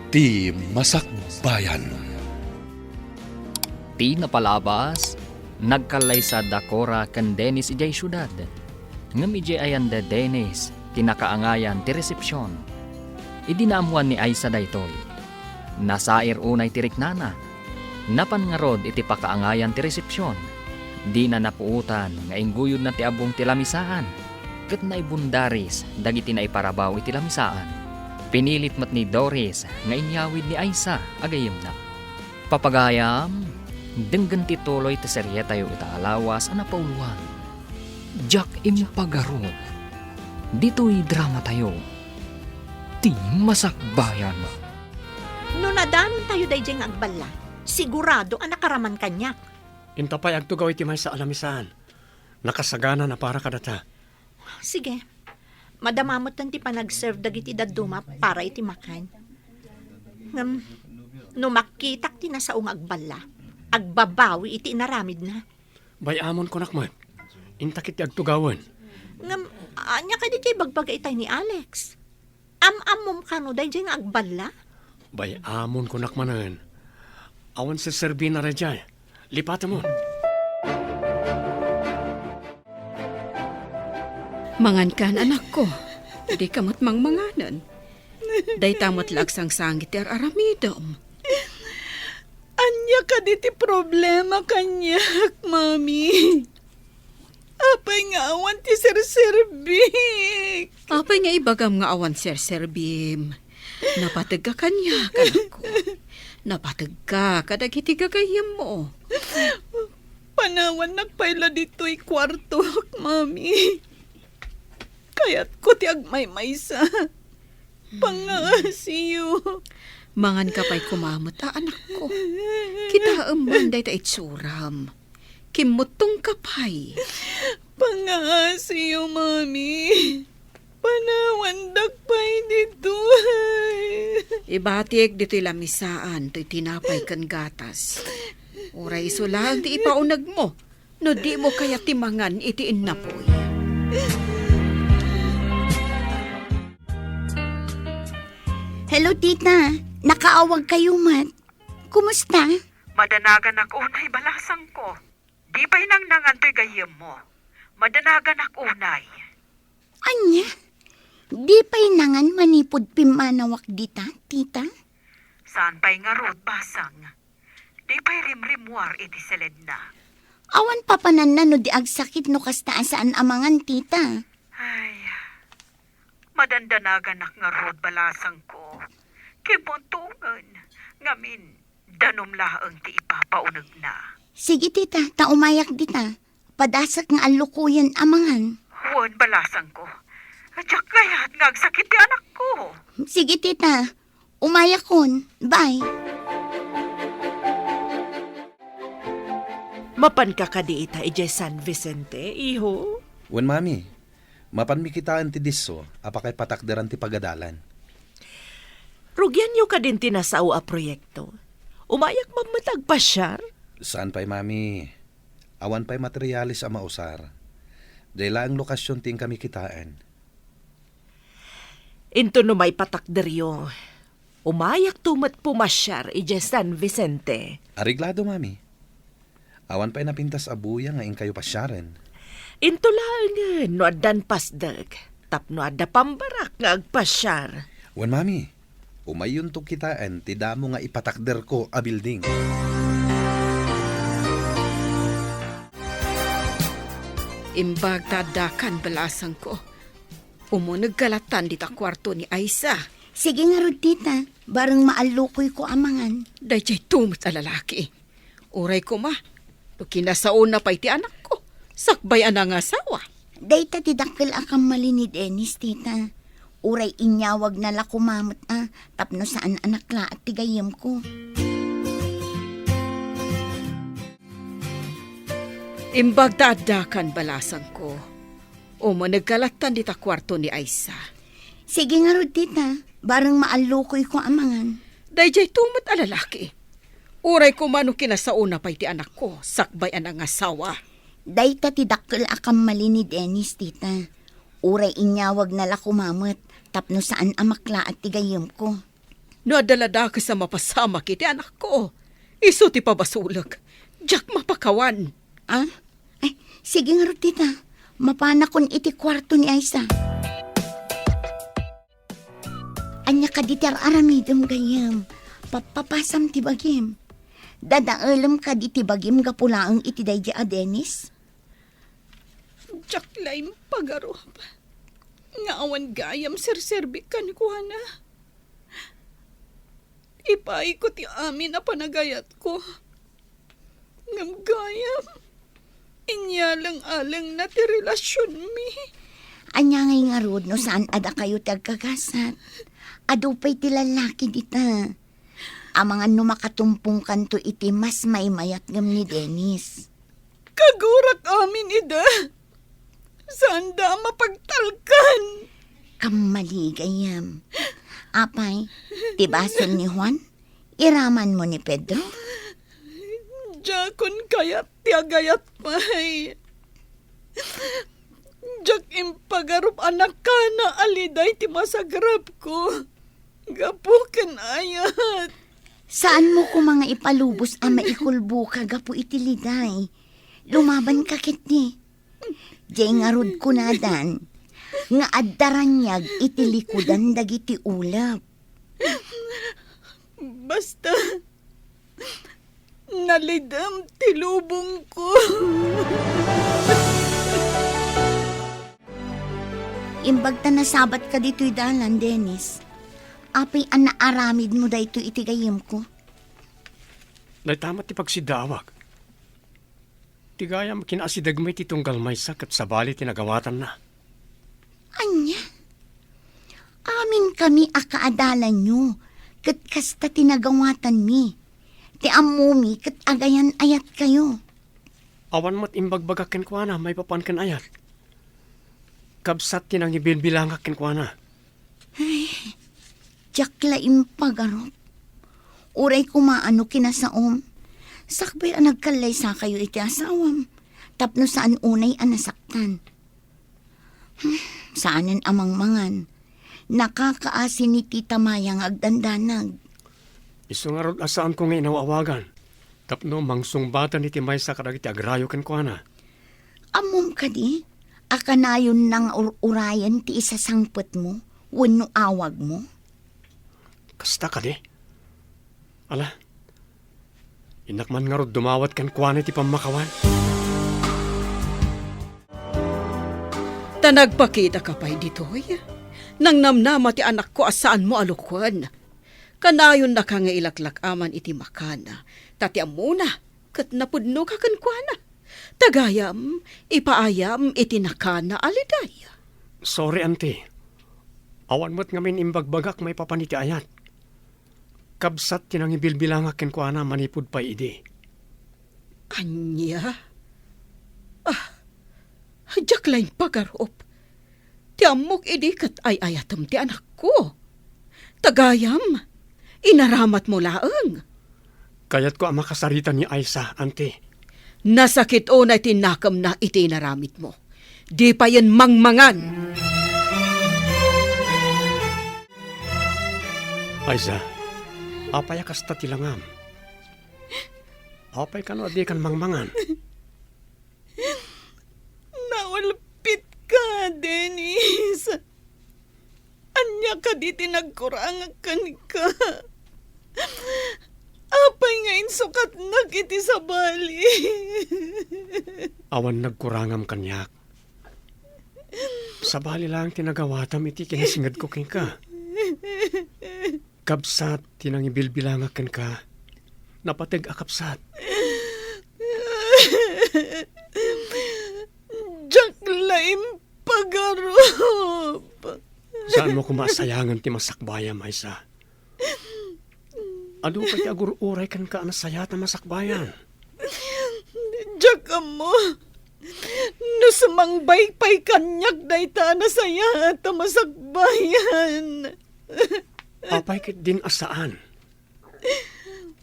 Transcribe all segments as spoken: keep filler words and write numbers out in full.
Ti Masakbayan. Ti napalabas, nagkallaysa da Cora ken Dennis idiay siudad. Ngem idiay ayan da Dennis, kinakaangayan ti resepsion. Idi naammuan ni Aisa daytoy, nasair unay ti riknana. Napan ngarud iti pakaangayan ti resepsion. Dina napuotan nga ingguyodna ti abbong ti lamisaan, ket naibundaris dagiti naiparabaw iti lamisaan. Pinilit met ni Doris nga inyawid ni Aisa a gayyemna. Papagayam, denggen ti tuloy ti serietayo ita a lawas a napauluan. Diak impagarod. Ditoy dramatayo, Ti Masakbayan. No nadanontayo daydiay nga agballa, sigurado a nakaraman kaniak. Inta pay agtugaw iti maysa a lamisaan. Nakasagana na para kadata. Sige. Madama metten ti panagserve dagiti dadduma para iti makan. Ngem, no makitak ti nasao nga agballa, agbabawi iti inaramidna. Bay-amon kunak met. Inta ket ti agtugawen. Ngem, ania kadi ti ibagbaga itay ni Alex? Am-ammom kano daydiay nga agballa? Bay-amon kunak manen. Awan serserbina daydiay. Lipatemon. Mangankan, anakko. Dika met mangmanganen. Dayta met la agsangsangit ti ar-aramidem. Ania kadi ti problema kaniak, Mami? Apay nga awan ti serserbik? Apay nga ibagam nga awan serserbim? Napategka kaniak, anakko. Napategka kadagiti gagayyemmo. Panawannak pay la ditoy kuartok, Mami. Kayatko ti agmaymaysa. Pangngaasiyo. Manganka pay koma met a, anakko. Kitaem man dayta itsuram. Kimmuttongka pay. Pangngaasiyo, Mami. Panawandak pay ditoy. Ibatik ditoy lamisaan toy tinapay ken gatas. Uray isu laeng ti ipaunegmo no dimo kayat ti mangan iti innapoy. Hello, tita. Nakaawagkayo met. Kumusta? Madanaganak unay, balasangko. Di pay nangnangan toy gayyemmo. Madanaganak unay. Ania? Di pay nangan manipud pimmanawak dita, tita? Saan pay ngarud, basang? Di pay rimrimmuar iti seledna. Awan papananna no di agsakit no kasta a saan a mangan, tita. Ay, madandanaganak ngarud, balasangko. Kimmutongen, ngamin, danum laeng ti ipapaunegna. Sige, tita, ta umayak dita. Padasek nga allukoyen a mangan. Wen, balasangko. Diak kayat nga agsakit ti anakko. Sige, tita. Umayakon. Bye. Mapanka kadi ita idiay San Vicente, iho? Wen, Mami. Mapanmi kitaen ti disso a pakaipatakderan ti pagadalan. Rugianyo kadin ti nasao a proyekto? Umayak man met agpasiar? Saan pay, Mami. Awan pay materiales a mausar. Diay laeng lokasion ti inkami kitaen. Inton no maipatakderyo, umayakto met pumasiar idiay San Vicente. Areglado, Mami. Awan pay napintas a buyang nga inkayo pasiaren. Into laengen no addan pasdek, tapno adda pambarak nga agpasiar. Wen, Mami, umayyonto kitaen ti damo nga ipatakderko a building. Imbag ta addakan, balasangko. Umunegka lattan dita kuarto ni Aisa. Sige ngarud, tita. Bareng maallukoyko a mangan. Daydiay tumet a lalaki. Uray koma, no kinasaona pay ti anakko, sakbay a nangasawa. Dayta ti dakkel a kammali ni Dennis, tita. Uray inyawagna la koma met a tapno saan a naklaat ti gayyemko. Imbag ta addakan, balasangko. Umunegka lattan dita kuarto ni Aisa. Sige ngarud, tita. Bareng maallukoyko a mangan. Daydiay tumet a lalaki. Uray koma no kinasaona pay ti anakko, sakbay a nangasawa. Dayta ti dakkel a kammali ni Dennis, tita. Uray inyawagna la koma met, tapno saan a maklaat ti gayyemko. No adda la dakes a mapasamak iti anakko, isu ti pabasolek. Diak mapakawan. Ah? Ay, sige ngarud dita. Mapanakon iti kuarto ni Aisa. Ania kadi ti ar-aramidem, gayyem? Pappapasam ti bagim. Dadaelem kadi ti bagim gapu laeng iti daydi a Dennis? Diak la impagarup nga awan gayam serserbik kenkuana. Ipaayko ti amin a panagayatko. Ngem gayam, inyaleng-alengna ti relasionmi. Ania ngay ngarud no saan a dakayo ti agkagasat? Adu pay ti lallaki dita. Amangan no makatumpongkanto iti mas maymayat ngem ni Dennis. Kagurak amin ida. Saanda a mapagtalkan. Kammali, gayyem. Apay, ti basol ni Juan, iramanmo ni Pedro? Diakon kayat ti agayat pay. Diak impagarup a nakana a Liday ti masagrapko. Gapu ken ayat. Saanmo koma nga ipalubos a maikulboka gapu iti Liday. Lumabanka ketdi. Diay ngarud kunadan nga adda raniag iti likudan dagiti ulep. Basta, nalidem ti lubongko. Imbag ta nasabatka ditoy dalan, Dennis. Apay a naaramidmo daytoy iti gayyemko? Dayta met ti pagsiddaawak. Ti gayam, kinaasidegmi ti tunggal maysa ket sabali ti nagawatanna. Ania? Aminkami a kaadalanyo ket kasta ti nagawatanmi. Ti ammomi ket agayan-ayatkayo. Awan met imbagbagak kenkuana maipapan ken ayat. Kabsat ti nangibilbilangak kenkuana. Ay, diak la impagarup. Uray koma a no kinasaom, sakbay a nagkallaysakayo iti asawam, tapno saan unay a nasaktan. Hmm, saanen a mangmangan. Nakakaasi ni Tita Maya nga agdandanag. Isu ngarud a saanko nga inaw-awagan tapno mangsungbatan iti maysa kadagiti agrayo kenkuana. Ammom kadi a kanayonna nga ur-urayen ti isasangpetmo wenno awagmo? Kasta kadi? Ala, innak man ngarud dumawat kenkuana iti pammakawan. Ta nagpakitaka pay ditoy, nangnamnama ti anakko a saanmo a lukuen. Kanayonnaka nga ilaklak-aman iti makana, ta ti ammona, ket napudnoka kenkuana. Ta gayam, ipaayam iti nakana a Liday. Sorry, Auntie. Awan met ngamin imbagbagak maipapan iti ayat. Kabsat ti nangibilbilangak kenkuana manipud pay idi. Ania? Ah, diak la impagarup. Ti ammok idi ket ay-ayatem ti anakko. Ta gayam, inaramatmo laeng. Kayatko a makasarita ni Aisa, Auntie. Nasakit unay ti nakemna iti inaramidmo. Di payen mangmangan. Aisa, apay a kasta ti langam? Apay kano a dikan mangmangan? Naulpitka, Dennis. Ania kadi ti nagkurangak kenka? Apay nga insukatnak iti sabali? Awan nagkurangam kaniak. Sabali laeng ti nagawatam iti kinasingedko kenka. Kabsat ti nangibilbilangak kenka. Napateg a kabsat. Diak la impagarup. Saanmo koma a sayangen ti masakbayam, Aisa? Adu pay ti agur-uray kenka a nasayaat a masakbayan. Diak ammo no sumangbay pay kaniak dayta a nasayaat a masakbayan. Apay ketdin a saan?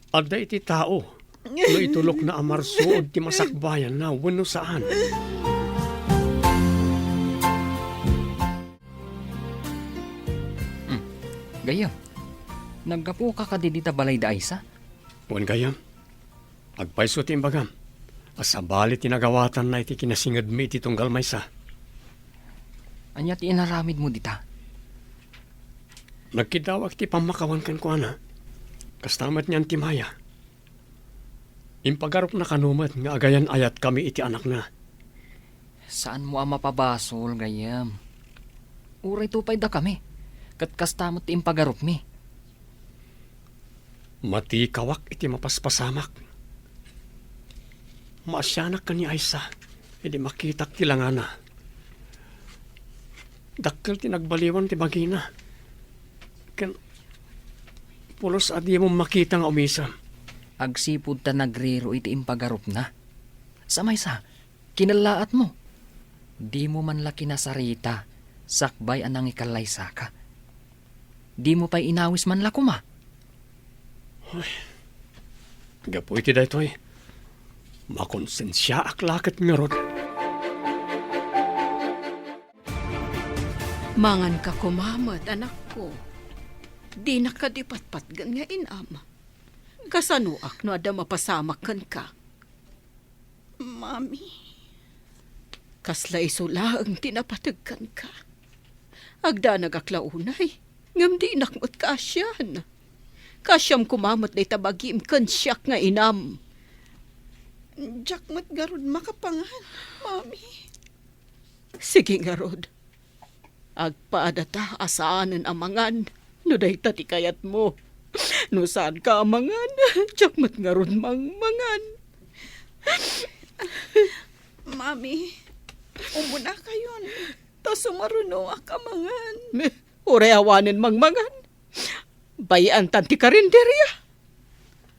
Adda iti tao no itulokna a marsuod ti masakbayanna wenno saan. Hmm. Gayyem, Naggapuka kadi dita balay da Aisa? Wen gayyem, agpayso ti imbagam a sabali ti nagawatanna iti kinasingedmi iti tunggal maysa. Ania ti inaramidmo dita? Nagkiddawak iti pammakawan kenkuana. Kasta met ni Auntie Maya. Impagarupna kano met nga agayan-ayatkami iti anakna. Saanmo a mapabasol, gayyem. Uray tupayda kami, ket kasta met ti impagarupmi. Matikawak iti mapaspasamak. Maasianak ken ni Aisa idi makitak ti langana. Dakkel ti nagbaliwan ti bagina. Ken pulos a dimo makita nga umisem. Agsipud ta nagriro iti impagarupna. Sa maysa, kinellaatmo. Dimo man la kinasarita sakbay a nangikallaysaka. Dimo pay inawis man la koma. Ay, gapu iti daytoy, makonsensiaak la ket ngarud. Manganka koma met, anakko. Dinak kadi patpatgen nga inam. Kasanoak no adda mapasamak kenka? Mami. Kasla isu laeng ti napateg kenka. Agdanagak la unay, ngem dinak met kaasian. Kaasiam koma met dayta bagim ken siak nga inam. Diak met ngarud makapangan, Mami. Sige ngarud. Agpadata a saanen a mangan no dayta ti kayatmo. No saanka a mangan, diak met ngarud mangmangan. Mami, umunakayon, ta sumarunoak a mangan. Uray awanen mangmangan. Bay-antan ti karinderia.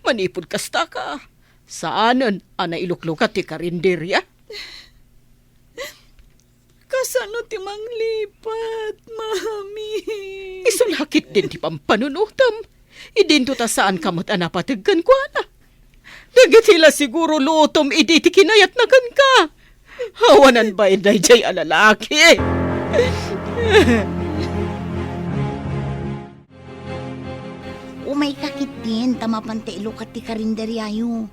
Manipud kastaka, saanen a nailuklukat ti karinderia. Kasano ti manglipat, Mami? Isu la ketdin ti pampanunotem. Idinto ta saanka met a napateg kenkuana. Dagiti la siguro lutom idi ti kinayatna kenka. Awanan bain daydiay a lalaki. Umayka ketdin ta mapanta ilukat ti karinderiayo.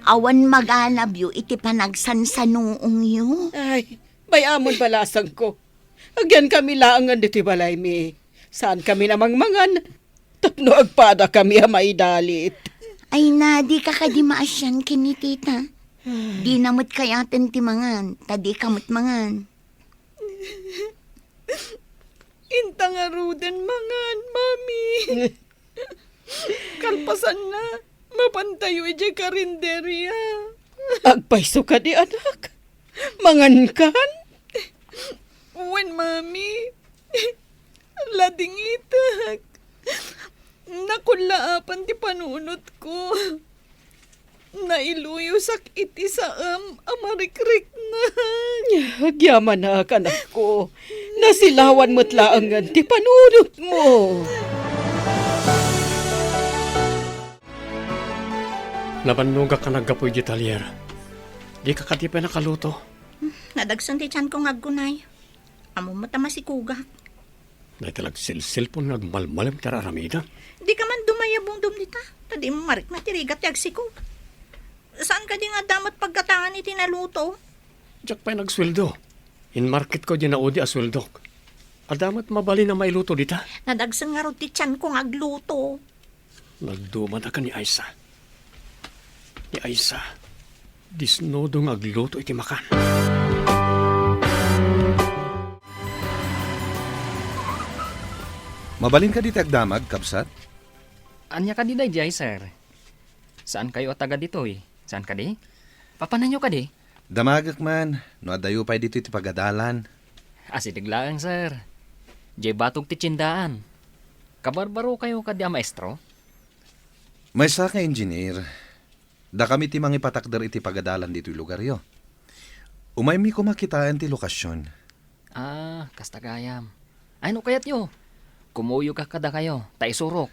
Awan maganabyo iti panagsansanuongyo. Ay, bay-amon balasangko. Agyankami laengen ditoy balaymi. Saankami a mangmangan tapno agpadakami a maidalit. Ay na, dika kadi maasian ken ni tita. Dina met kayaten ti mangan, ta dika met mangan. Inta ngaruden mangan, Mami. Kalpasanna, mapantayo idiay karinderia. Agpayso kadi, anak? Mangankan? Wen, Mami. Ladingitek. Nakullaapan ti panunotko. Nailuyosak iti saem a marikriknag. Agyamanak, anakko. Nasilawan met laengen ti panunotmo. Nabannogak a naggapu iti talyer. Dika kadi pay nakaluto? Nadagsen ti tianko nga aggunay. Ammom met a masikogak. Dayta la agselselpon nga agmalmalem ti ar-aramidem. Dika man dumayabungdom dita, ta di marikna ti rigat ti agsikog. Saan kadi nga adda met paggatangan iti naluto? Diak pay nagsueldo. Inmarketko diay naudi a sueldok. Adda met mabalin a mailuto dita? Nadagsen ngarud ti tianko nga agluto. Nagdumadak ni Aisa. Ni Aisa, disnudo nga agluto iti makan. Mabalin kadi ti agdamag, kabsat? Ania kadi daydiay, sir? Saan kayo a taga ditoy? Saan kadi? Papananyo kadi? Damagek man, no addayo pay ditoy ti pagadalan. Asideg laeng, sir. Diay batog ti tiendaan. Kabarbaro kayo kadi a maestro? Maysa nga engineer. Dakami ti mangipatakder iti pagadalan ditoy lugaryo. Umaymi koma kitaen ti lokasion. Ah, kasta gayam. Ay, no kayatyo, kumuyogak kadakayo, ta isurok.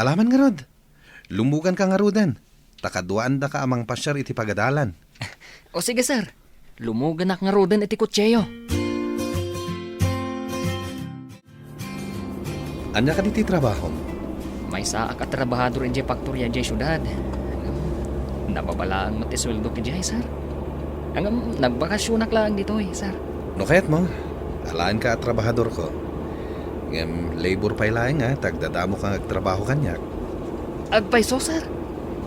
Alaman ngarud. Lumuganka ngaruden, ta kaduaandaka a mangpasiar iti pagadalan. O sige, sir. Lumuganak ngaruden iti kotseyo. Ania kadi ti trabahom? Maysaak a trabahador idiay faktoria idiay siudad. Ngem, nababa laeng met ti sueldok idiay, sir. Ngem, nagbakasionak laeng ditoy, sir. No kayatmo, alaenka a trabahadorko. Ngem labor pay laeng nga ta agdadamoka nga agtrabaho kaniak. Agpayso, sir.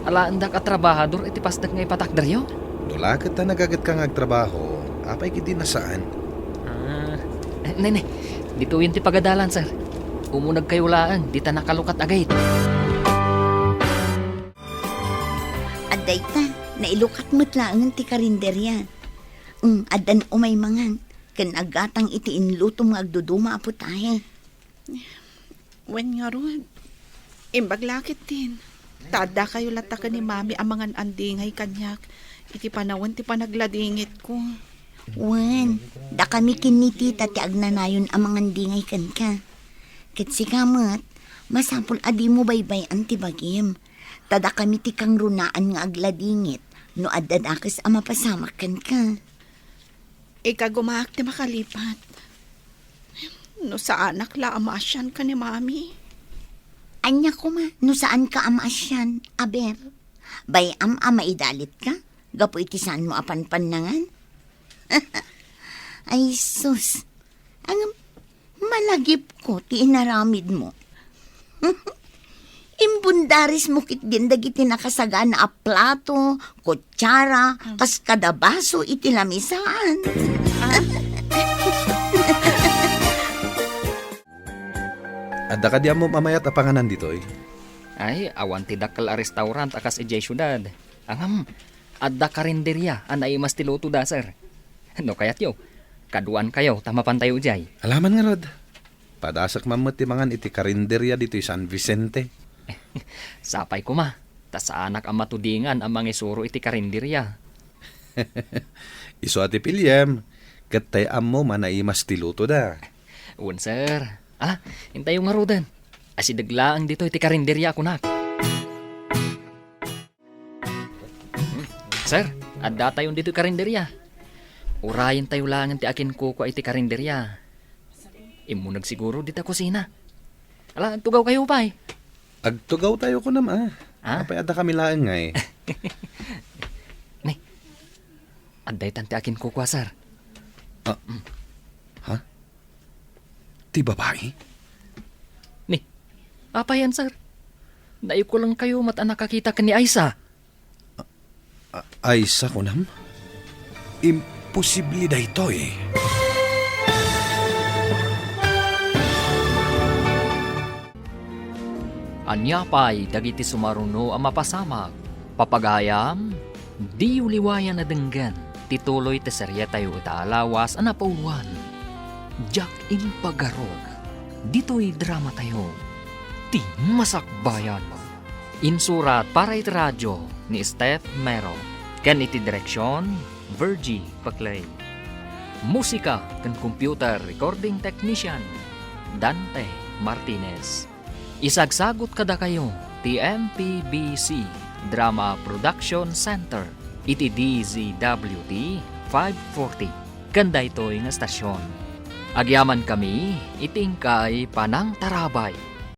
Alaendak a trabahador iti pasdek nga ipatakderyo? No la ket ta nagagetka nga agtrabaho, apay ketdi a saan? Ah, eh, ne, ne. Ditoyen ti pagadalan, sir. Umunegkayo laeng dita nakalukat a gate. Adda ita, nailukat met laengen ti karinderia. Mm, addan umay mangan, ken aggatang iti inlutom nga agduduma a putahe. Wen ngarud, imbag la ketdin. Ta addakayo latta ken ni Mami a mangan-andingay kaniak iti panawen ti panagladingitko. Wen, dakami ken ni Tita ti agnanayon a mangandingay kenka. Ket sika met, masapul a dimo baybay-an ti bagim. Ta dakami ti kangrunaan nga agladingit no adda dakes a mapasamak kenka. Ikagumaak ti makalipat. No saanak la a maasian ken ni Mami. Ania koma no saanka a maasian, aber? Bay-am a maidalitka gapu iti saanmo a panpannangan? Ay sus, ang malagipko ti inaramidmo. Imbundarismo ketdin dagiti nakasagana a plato, kutsara, kas kada baso iti lamisaan. Adda kadi ammom a mayat a panganan ditoy? Ay, awan ti dakkel a restaurant a kas idiay siudad. Ngem, adda karinderia a naimas ti lutoda, sir. No kayatyo, kaduankayo ta mapantayo idiay. Alaman ngarud. Padasek man met ti mangan iti karinderia ditoy San Vicente. Sapay koma, ta saanak a matudingan a mangisuro iti karinderia. Isu a ti piliem, ket tay ammo a naimas ti lutoda. Wen, sir. Ala, intayo ngaruden. Asideg laeng ditoy ti karinderia a kunak. Hmm. Sir, addatayon ditoy karinderia. Urayentayo laengen ti akinkukua iti karinderia. Immuneg siguro dita kusina. Ala, agtugawkayo pay. Agtugawtayo kunam, a. Ha? Apay, addakami laeng ngay? Ni, adda itan ti akinkukua, sir. A, ha? Ti babai? Ni, apayan, sir? Naikulengkayo met a nakakita ken ni Aisa. A-, Aisa kunam? Imposible daytoy. Ania pay dagiti sumaruno a mapasamak? Papagayam, diyo liwayan a denggen ti tuloy ti serietayo ita a lawas a napauluan, Diak Impagarok, ditoy dramatayo, Ti Masakbayan. Insurat para iti radio ni Steph Mero, ken iti direksion, Virgie Paclay. Musika ken computer recording technician, Dante Martinez. Isagsagut kadakayo ti M P B C Drama Production Center iti D Z W T five forty ken daytoy nga estasion. Agyamankami iti inkay panangtarabay.